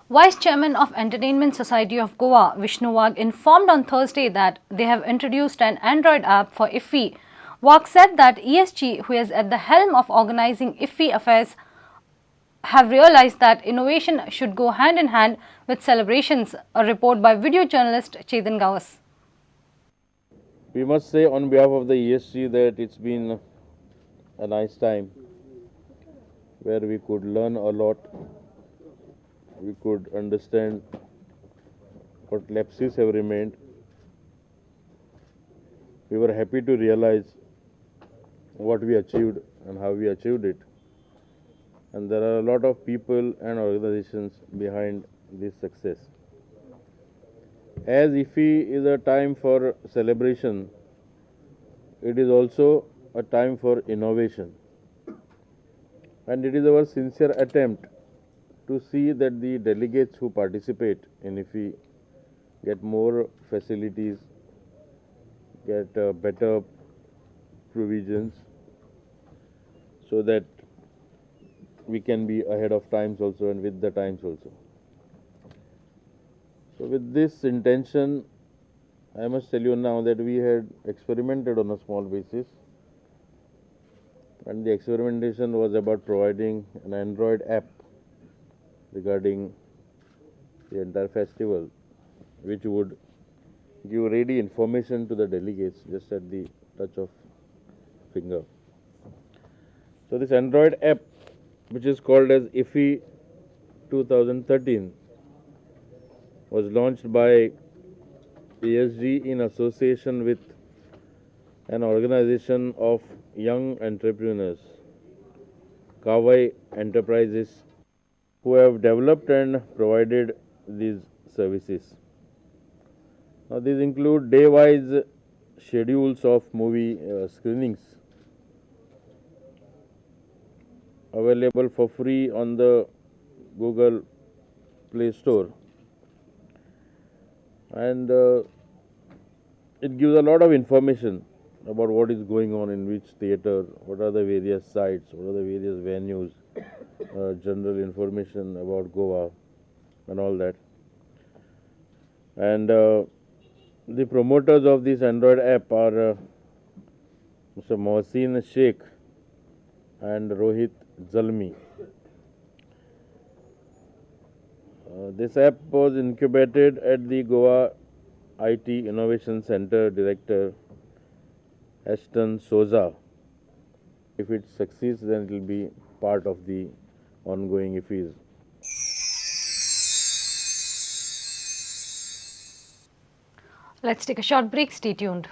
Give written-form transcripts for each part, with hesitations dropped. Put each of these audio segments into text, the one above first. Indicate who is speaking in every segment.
Speaker 1: Vice Chairman of Entertainment Society of Goa, Vishnu Wagh, informed on Thursday that they have introduced an Android app for IFFI. Wagh said that ESG, who is at the helm of organizing IFFI affairs, have realized that innovation should go hand in hand with celebrations. A report by video journalist Chetan Gawas.
Speaker 2: We must say on behalf of the ESG that it's been a nice time where we could learn a lot, we could understand what lapses have remained. We were happy to realize what we achieved and how we achieved it. And there are a lot of people and organizations behind this success. As IFFI is a time for celebration, it is also a time for innovation. And it is our sincere attempt to see that the delegates who participate in IFFI get more facilities, get better provisions, so that we can be ahead of times also and with the times also. So with this intention, I must tell you now that we had experimented on a small basis, and the experimentation was about providing an Android app regarding the entire festival, which would give ready information to the delegates just at the touch of finger. So this Android app, which is called as IFFI 2013, was launched by ESG in association with an organization of young entrepreneurs, Kawai Enterprises, who have developed and provided these services. Now, these include day-wise schedules of movie screenings available for free on the Google Play Store, and it gives a lot of information about what is going on in which theater, what are the various sites, what are the various venues, general information about Goa and all that. And the promoters of this Android app are Mr. Mohsin Sheikh and Rohit Zalmi. This app was incubated at the Goa IT Innovation Center Director Ashton Souza. If it succeeds, then it will be part of the ongoing IFFIs.
Speaker 1: Let's take a short break. Stay tuned.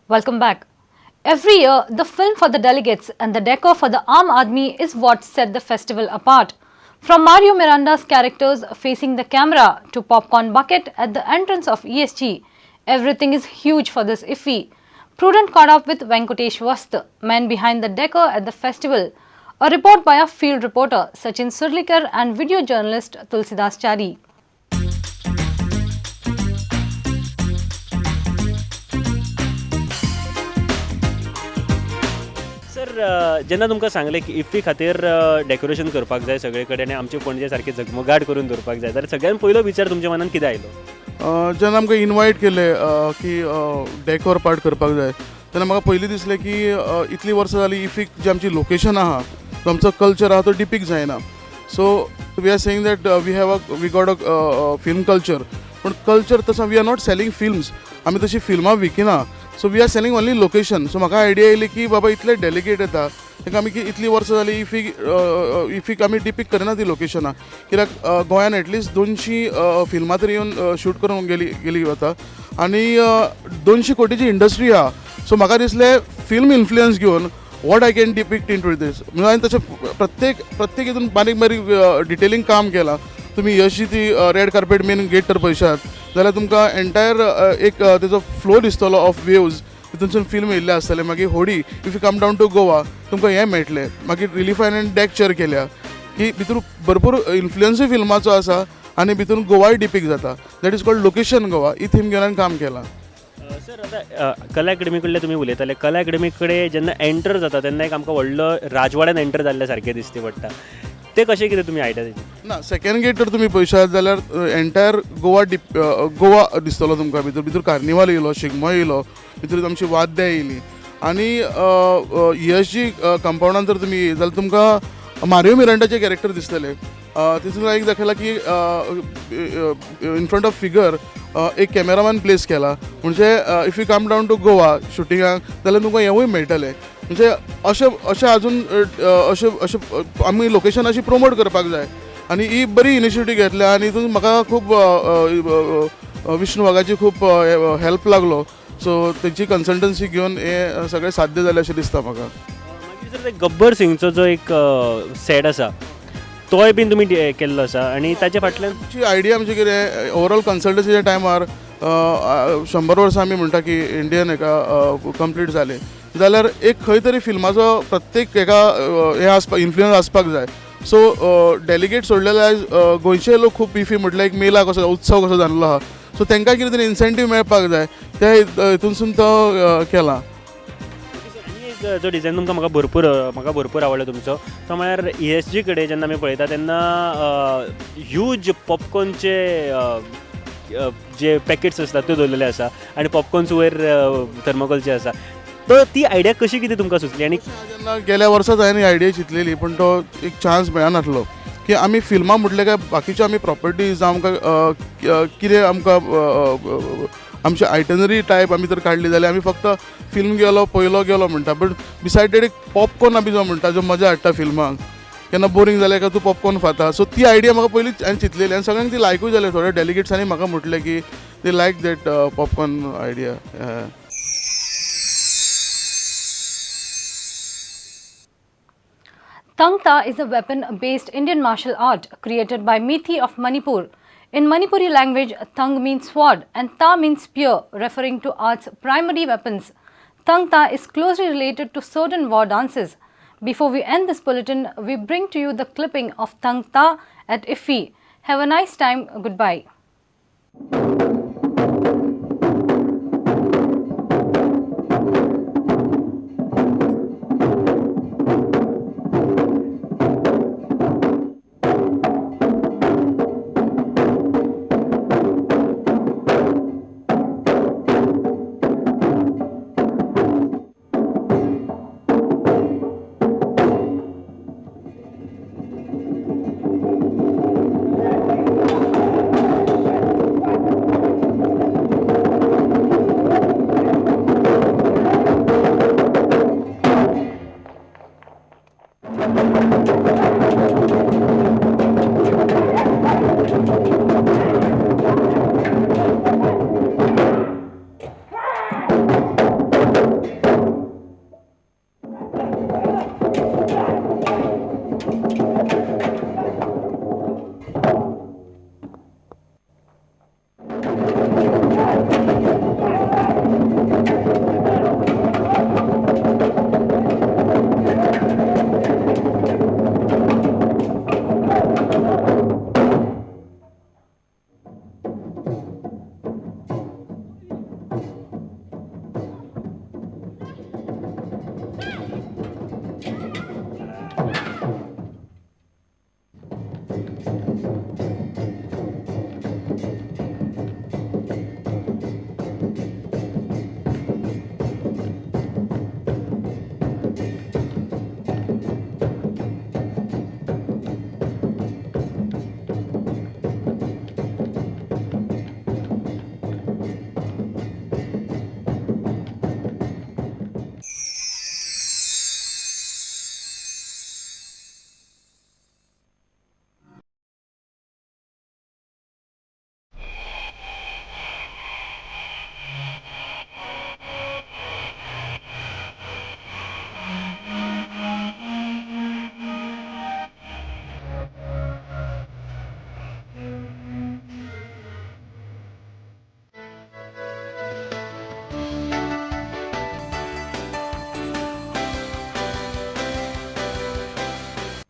Speaker 1: Welcome back. Every year, the film for the delegates and the decor for the Aam Aadmi is what set the festival apart. From Mario Miranda's characters facing the camera to popcorn bucket at the entrance of ESG, everything is huge for this IFFI. Prudent caught up with Venkatesh Vast, man behind the decor at the festival. A report by our field reporter Sachin Surlikar and video journalist Tulsidas Chari.
Speaker 3: Sir, जेन्ना तुमकां सांगलें की IFFI खातीर decoration करपाक जाय सगळे कडेन आनी आमचे पणजे सारकें झगमगाट करून दवरपाक जाय, जाल्यार सगळ्यान पयलो विचार तुमच्या मनान कितें आयलो?
Speaker 4: जेन्ना आमकां इनवायट केलें की डेकोर पार्ट करपाक जाय, तेन्ना म्हाका पयलीं दिसलें की इतलीं वर्सां जालीं इफ्फीक जी आमची लोकेशन आहा, जो आमचो कल्चर आहा तो डिपीक जायना. So we are saying that we got a film culture, पूण कल्चर तसो we are not selling films, आमी तशी फिल्मां विकिना. So we are selling only location. So म्हाका आयडिया येयली की बाबा इतले डेलिगेट येता, तांकां आमी इतलीं वर्सां जालीं इफीक आमी डिपीक करना ती लोकेशनां, कित्याक गोंयान एटलिस्ट 200 फिल्मां तरी येवन शूट करून गेली वता आनी 200 कोटीची इंडस्ट्री आहा. सो म्हाका दिसलें फिल्म इन्फ्लुयन्स घेवन what I can depict into this. म्हणजे हांवें तशें प्रत्येक हितून बारीक बारीक डिटेलींग काम केलां. तुमी यशी ती रेड कार्पेट मेन गेट तर पळयशात जाल्यार तुमकां एंटायर एक तेजो फ्लो दिसतलो ऑफ वेव्ज, तितूनसून फिल्म येयल्ले आसतले. मागीर होडी, if you come down to Goa तुमकां हें मेळटलें. मागीर रिलीफ आयलँड डेक चेर केल्या की भितर भरपूर इन्फ्लुयन्सूय फिल्माचो आसा आनी भितून गोवाय डिपीक जाता. That is called location Goa. He theme घेवन हांवें काम केलां.
Speaker 3: सर, आतां कला अकॅडमी कडल्यान तुमी उलयताले. कला अकॅडमी कडेन जेन्ना एंटर जाता तेन्ना एक आमकां व्हडलो राजवाड्यान एंटर जाल्ल्या सारकें दिसती पडटा. ते कशें कितें तुमी आयडिया तेजी?
Speaker 4: ना, सेकंड गेट जर तुमी पळयशात जाल्यार एंटायर गोवा डिप गोवा दिसतलो तुमकां. भितर भितर कार्निवाल येयलो, शिगमो येयलो, भितर आमची वाद्यां येयलीं आनी ईएसजी कंपाउंडान जर तुमी येयत जाल्यार तुमकां मारियो मिरांडाचे कॅरेक्टर दिसतले. तितून एक दाखयलां की इन फ्रंट ऑफ फिगर एक कॅमेरामॅन प्लेस केला, म्हणजे if you come down to Goa शुटिंगाक जाल्यार तुमकां हेंवूय मेळटलें. म्हणजे अशें अशें अजून अशें अशें आमी लोकेशन अशी प्रोमोट करपाक जाय आनी ही बरी इनिशिएटीव घेतल्या आनी हितून म्हाका खूब विष्णू वाघाची खूब हेल्प लागलो. सो तेंची कन्सल्टन्सी घेवन हें सगळें साध्य जालें अशें दिसता म्हाका.
Speaker 3: मागीर सर, ते गब्बर सिंगचो जो एक सेट आसा तोय बीन तुमी केल्लो आसा आनी ताच्या फाटल्यान?
Speaker 4: आमची आयडिया म्हणजे कितें, ओवरऑल कन्सल्टन्सीच्या टायमार 100 वर्सां आमी म्हणटा की इंडियन हेका कंप्लीट जालें जाल्यार एक खंय तरी फिल्माचो प्रत्येक हेका हें आसपाक, इन्फ्लुयन्स आसपाक जाय. सो डेलिगेट सोडलेले आयज गोंयचे लोक खूब इफी म्हटल्यार एक मेला कसो, उत्सव कसो जाल्लो आहा, सो तांकां कितें तरी इन्सेंटीव मेळपाक जाय, त्या हितूनसून तो केला.
Speaker 3: आनी एक जो डिजायन तुमकां म्हाका भरपूर आवडलो तुमचो, तो म्हळ्यार ईएसजी कडेन जेन्ना आमी पळयता तेन्ना ह्यूज पॉपकॉर्नचे जे पॅकेट्स आसतात त्यो दवरलेले आसा आनी पॉपकॉर्न्स वयर थर्मोकोलचे आसा. तर ती आयडिया कशी कितें तुमकां सुचली आनी
Speaker 4: जेन्ना गेल्या वर्साच हांवें ही आयडिया चिंतलेली, पूण तो एक चान्स मेळनासलो की आमी फिल्मां म्हटलें काय बाकीच्यो आमी प्रॉपर्टीज जावं आमकां कितें आमकां आमची आयटनरी टायप आमी जर काडली जाल्यार आमी फक्त फिल्म गेलो, पयलो गेलो म्हणटा, बट बिसायड that एक पॉपकॉर्न आमी जो म्हणटा, जो मजा हाडटा फिल्माक, केन्ना बोरींग जालें काय तूं पॉपकॉर्न खाता. सो ती आयडिया म्हाका पयलींच हांवें चिंतलेली आनी सगळ्यांक ती लायकूय जाली. थोड्या डेलिगेट्सांनी म्हाका म्हटलें की they like that popcorn idea.
Speaker 1: Thang Ta is a weapon-based Indian martial art created by Meetei of Manipur. In Manipuri language, Thang means sword and Ta means spear, referring to art's primary weapons. Thang Ta is closely related to certain war dances. Before we end this bulletin, we bring to you the clipping of Thang Ta at IFFI. Have a nice time. Goodbye.